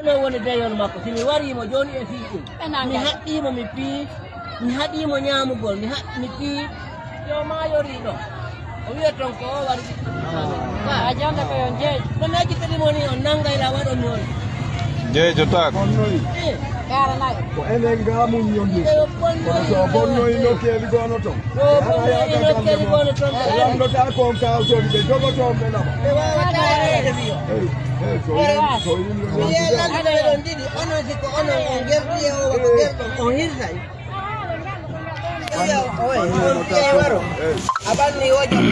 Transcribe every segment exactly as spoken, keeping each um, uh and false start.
Ɗo woni deyol makko, si mi warii mo jooni e fii ɗum. Mi haɗɗii mo, mi fii, mi haɗii mo ñaamugol, mi haɗ-, mi fii, yo maayorii ɗon. O wiya ton ko o wari. A jannga ko yo jeej. Ko najji kadi mo ni on nangay la waɗo mi on. Jeejo taako. Eh. Ko enen ngaamun yonde. Eyo, bonno Kono so bonno e nokkeeli gono ton. Ɗo bonno e nokkeeli gono ton. Ɓe lanndota kon kawtoni ɓe jogoto on ɓe lama. Ɓe waawata waɗeede wiyo. Hey, hey, so yim-, so yimɓe mi yiya lanndooɓe ɗon ɗiɗi, onon si ko onon on gerɗi e o ko gerɗon, on hirsay. Wiya, oy, oy, waro. A ɓanni o jam.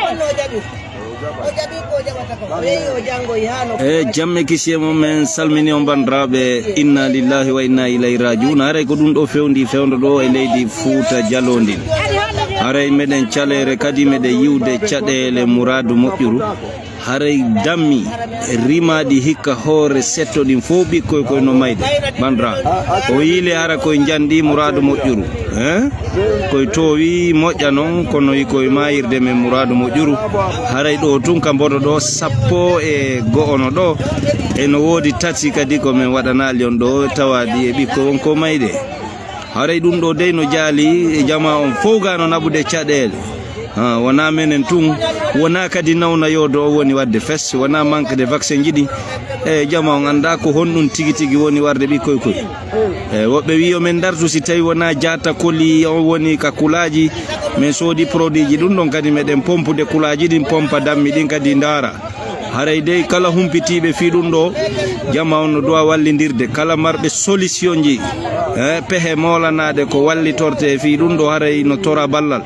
Bonno o jaɓi. O jaɓi ko o jaɓata ko. O yehi o janngoyi haa no. E jam e kisiyee mum, en salmini on banndiraaɓe. Inna lillahi wa inna ilayhi rajiun. Haray ko ɗum ɗo fewndi fewndo ɗo e leydi Fuuta Jaloo ndin. Haray meɗen caleere kadi meɗen yiwde caɗeele Muraadu Moƴƴuru. Haray dammi rimaaɗi hikka hoore setto ɗin fof ɓikkoy koy no mayde. Banndiraaɓe, o yiili hara koye njanɗi Muraadu Moƴƴuru. Hein? Koye toowi moƴƴa non, kono i koye maayirde men Muraadu Moƴƴuru. Haray ɗo tun ka mboɗo ɗo, sappo e go'o no ɗo. E no woodi tati kadi ko men waɗanaali on ɗo, tawaaɗi e ɓikkoy won ko mayde. Haray ɗum ɗo dey no jaali e jamaa on fow ga no naɓude caɗeele. Ha, wonaa menen tun, wonaa kadi nawna yoodo o woni waɗde fes, wonaa manque de vaccin ji ɗi. E jamaa on anndaa ko honɗum tigi tigi woni warde ɓikkoy koy. E woɓɓe wi'i yo men dartu si tawi wonaa jaata koli on woni ka kulaaji, men soodi produit ji ɗum ɗon kadi meɗen pompude kulaaji ɗin, pompa dammi ɗin kadi ndaara. Haray dey kala humpitiiɓe fii ɗum ɗo, jama on no duwa wallindirde. Kala marɓe solution ji, eh, pehe moolanaaɗe ko wallitorte e fii ɗum ɗo, haray no tora ballal.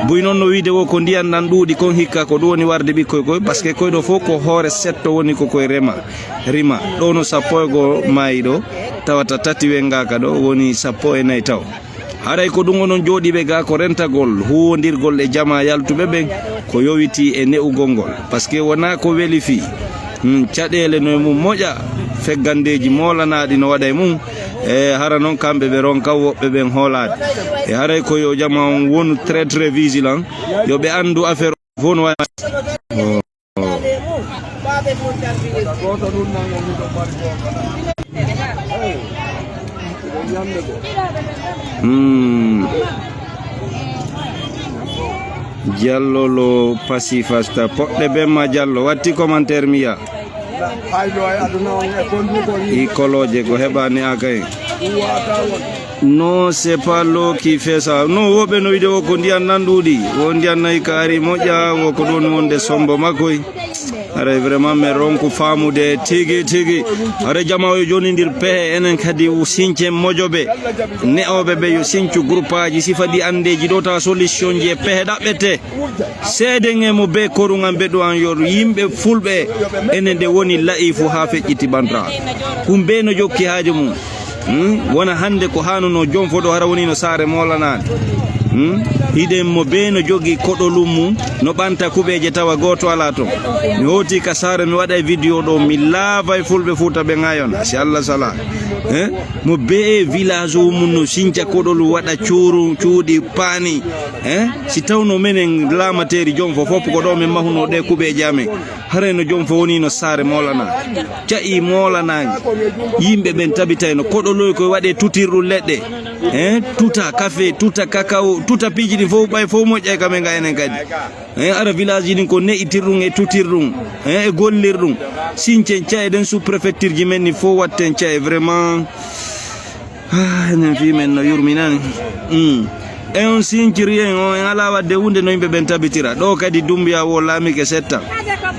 Buy noon no wiide wo ko ndiyan ɗan ɗuuɗi kon hikka ko ɗum woni warde ɓikkoy koy, parce que koy ɗo fof ko hoore setto woni ko koye rema, rima. Ɗo no sappo e goo maayi ɗo, tawata tati wengaaka ɗo, woni sappo e nayi taw. Haray ko ɗum onon jooɗiiɓe ga ko rentagol, huuwondirgol e jamaa yaltuɓe ɓen, ko yowitii e ne'ugol ngol. Parce que wonaa ko weli fii. Hmm, caɗeele no e mum moƴa, feggandeeji moolanaaɗi no waɗa e mum. E hara non kamɓe ɓe ronka woɓɓe ɓen hoolaade. E haray ko yo jamaa on wonu très, très vigilant. Yo ɓe anndu affaire on fof no waɗa. Hmm. Jallo lo pasi fasta. Poɗɗe ben ma Jallo. Watti commentaire mi ya. I koloje ko heɓani aka en. Non, c'est pas l'eau qui fait ça. Non, woɓɓe no wiide wo ko ndiyan nan ɗuuɗi. Wo ndiyan nayi ka ari moƴƴa, wo ko ɗon wonde sombo makkoy. Haray vraiment men ronku faamude tigi tigi. Haray jama o yo jonindir pehe enen kadi sincen mojobe. Ne'oɓe ɓe yo sincu groupe aji sifa ɗi andeji ɗo tawa solution ji e pehe ɗaɓɓete. Seeden e mo be koruŋal mbeɗu an yoru yimɓe fulɓe enen ɗe woni la'ifu haa feƴƴiti bantaaɓe. Ɗum be no jokki haajo mum. Hmm? Wona hannde ko haanuno jom fodo hara woni no saare moolanaade. Hmm? Hiɗen mo be no jogi koɗolum mum no ɓanta kuɓeeje tawa gooto alaa toon. Mi hooti ka saare mi waɗa e video ɗo mi laava e fulɓe fuuta ɓe ŋaayona si Allah sala. Eh? Mo be e village o mum no sinca koɗolu waɗa cuuru cuuɗi paani. Eh? Si tawno menen laamateeri jom fo fof ko ɗo min mahuno ɗe kuɓeeje amen. Haray no jom fo woni no saare moolana. Ca'i moolanaange. Yimɓe ɓen tabitayno koɗoloy koye waɗe tutirɗum leɗɗe. Eh? Tuta kafe, tuta kakao, tuta piiji ɗin fof ɓay fof moƴƴay ka men ga enen kadi. Eh? Ara village ji ɗin ko ne'itirɗum e tutirɗum. Eh? E gollirɗum. Sincen ca'e ɗen sous préfecture ji men ni fof watten ca'e vraiment. Ah, enen fii men no yurminani. Mm. E on sinciri en o en alaa waɗde huunde no yimɓe ɓen tabitira. Ɗo kadi Dumbuya wo laamike setta.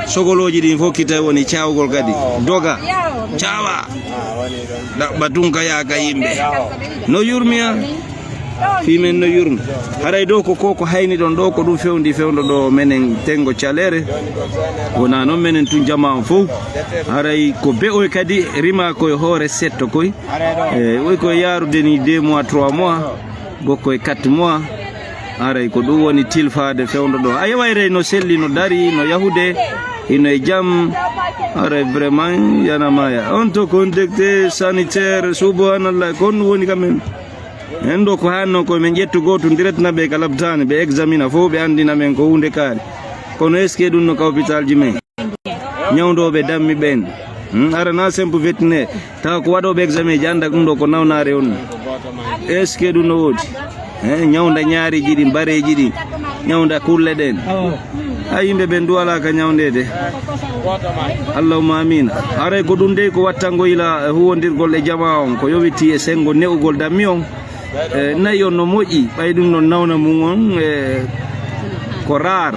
Sogolooji ɗin fof kitay woni caawgol kadi. Doga. Caawa. Ɗaɓɓa tun ka yaaka yimɓe. No yurmi an. Fii men no yurmi. Haray ɗo ko ko ko hayni ɗon ɗo ko ɗum fewndi fewndo ɗo menen tengo caleere. Wonaa noon menen tun jamaa on fof. Haray ko be'oy kadi rima koye hoore setto koy. E woy koye yaarude ni deux mois, trois mois, gokko e quatre mois. Haray ko ɗum woni tilfaade fewndo ɗo. A yewayre no selli, no dari, no yahude, hino e jam. Haray vraiment yana maya. On to kon directeur sanitaire, subhanallah, kon woni quand même. En ɗo ko hanno ko men ƴettu gootum direct na ɓe ka labtaani, ɓe examina fof, ɓe anndina men ko huunde kaari. Kono est-ce que ɗum no ka hôpital ji men? Ñawndooɓe dammi ɓeen. Hmm, ara na simple vétérinaire. Tawa ko waɗooɓe examen ji annda ɗum ɗo ko nawnaare on. Est-ce que ɗum no woodi? Eh, ñawnda ñaareeji ɗi, mbareeji ɗi, ñawnda kulle ɗen. A yimɓe ɓen du alaa ka ñawndeede. Allahumma amin. Haray ko ɗum dey ko wattango ila huwondirgol e jamaa on, ko yowiti e senngo ne'ugol dammi on. E, nayi on no moƴƴi, ɓay ɗum no nawna mum on, e, ko raar.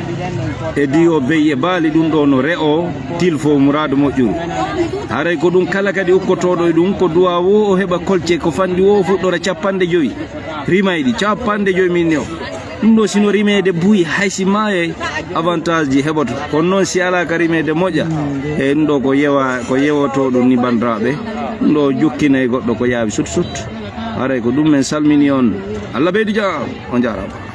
E diyo bey e baali ɗum ɗo no re'o, tilfo muraadu moƴƴuru. Haray ko ɗum kala kadi ukkotooɗo e ɗum, ko duwa wo o heɓa kolce ko fanɗi wo fuɗɗora capanɗe jowi. Rimayɗi capanɗe jowi min ni o. Ɗum ɗo sino rimeede buy hay si maayay avantage ji heɓoto. Kono noon si alaa ka rimeede moƴƴa, e ɗum ɗo ko yewa, ko yewotoo ɗum ni banndiraaɓe. Ɗum ɗo jukkinay goɗɗo ko yaawi sut sut. Haray ko ɗum men salmini on. Allah ɓeydu jaam. On jaaraama.